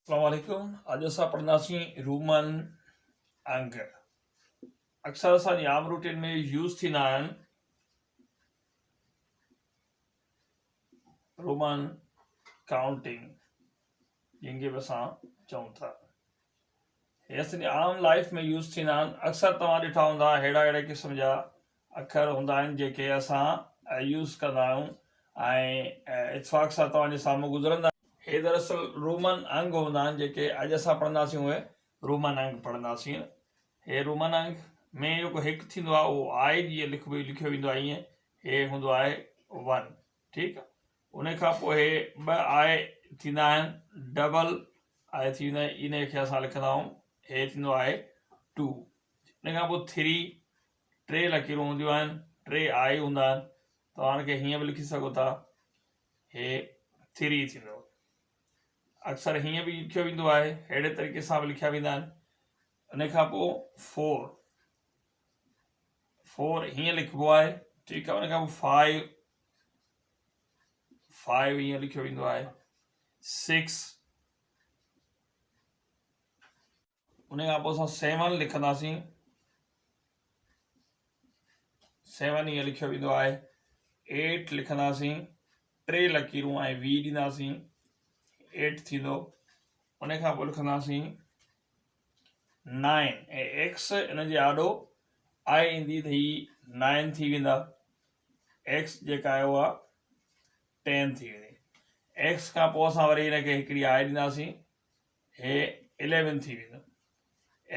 السلام عليڪم اڄ اسان پڙهنداسين رومن انگ اڪثر اسان جي عام روٽين ۾ يوز ٿيندا آهن رومن ڪائونٽنگ جن کي به اسان چئون ٿا هي اسان جي عام لائف ۾ يوز ٿيندا آهن اڪثر توهان ڏٺا هوندا ههڙا ههڙا قسم جا اکر هوندا آهن جيڪي اسان يوز ڪندا آهيون ۽ اتفاق سان توهان جي سامهون گذرندا هي دراصل رومن انگ هوندا آهن جيڪي اڄ اسان پڙهنداسين اهي رومن انگ پڙهنداسين هي رومن انگ ۾ جيڪو هڪ ٿيندو آهي اهو آء جيئن لکبو لکيو ويندو آهي ائين هي هوندو آهي ون ٺيڪ ان کان پوء هي ٻه آء ٿيندا آهن ڊبل آء ٿي ويندا آهن ان کي اسان لکندا آهيون هي ٿيندو آهي ٽو ان کان پوء ٿري ٽي لڪيرون هونديون آهن ٽي آء هوندا آهن توهان کي هيئن به لکي سگهو ٿا هي ٿري ٿيندو اڪثر هيئن به لکيو ويندو آهي اهڙي طريقي سان به لکيا ويندا آهن ان کان پوء فور فور هيئن لکبو آهي ٺيڪ آهي ان کان پوء فائيو فائيو هيئن لکيو ويندو آهي سڪس ان کان پوء اسان سيون لکنداسين سيون هيئن لکيو ويندو آهي ايٽ لکنداسين ٽي لڪيرون ۽ وي ڏينداسين ايٽ ٿيندو ان کان پوء لکنداسين نائن ۽ ايڪس ان جي آڏو آء ايندي ته هي نائن ٿي ويندا ايڪس جيڪا آهي اها ٽين ٿي ويندي ايڪس کان پوء اسان وري هن کي هڪڙي آء ڏينداسين هي اليون ٿي ويندو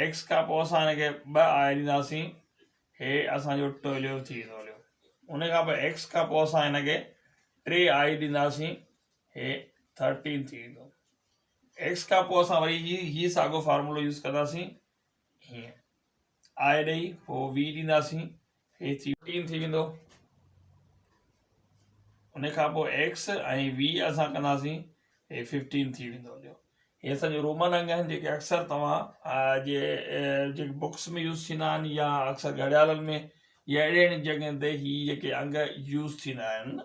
ايڪس کان پوء اسان هن کي ٻه آء ڏينداسين هي اسانجو ٽويلو ٿي ويندو هليو ان کان پوء ايڪس کان پوء اسان هن کي ٽي آء ڏينداسين هي ٿرٽين ٿي ويندو ايڪس کان پوء اسان وري هي هي ساڳو فارمولو يوز ڪنداسين هيئن آء ڏئي پوء وي ڏينداسين هي ٿي ٽين ٿي ويندو ان کان پوء ايڪس ۽ وي اسان ڪنداسين هي ففٽين ٿي ويندو هليو هي اسان جو رومن انگ آهن جيڪي اڪثر توهان جي جيڪي بڪس ۾ يوز ٿيندا آهن يا اڪثر گهڙيالن ۾ يا اهڙي اهڙي جڳهين تي هي جيڪي انگ يوز ٿيندا آهن.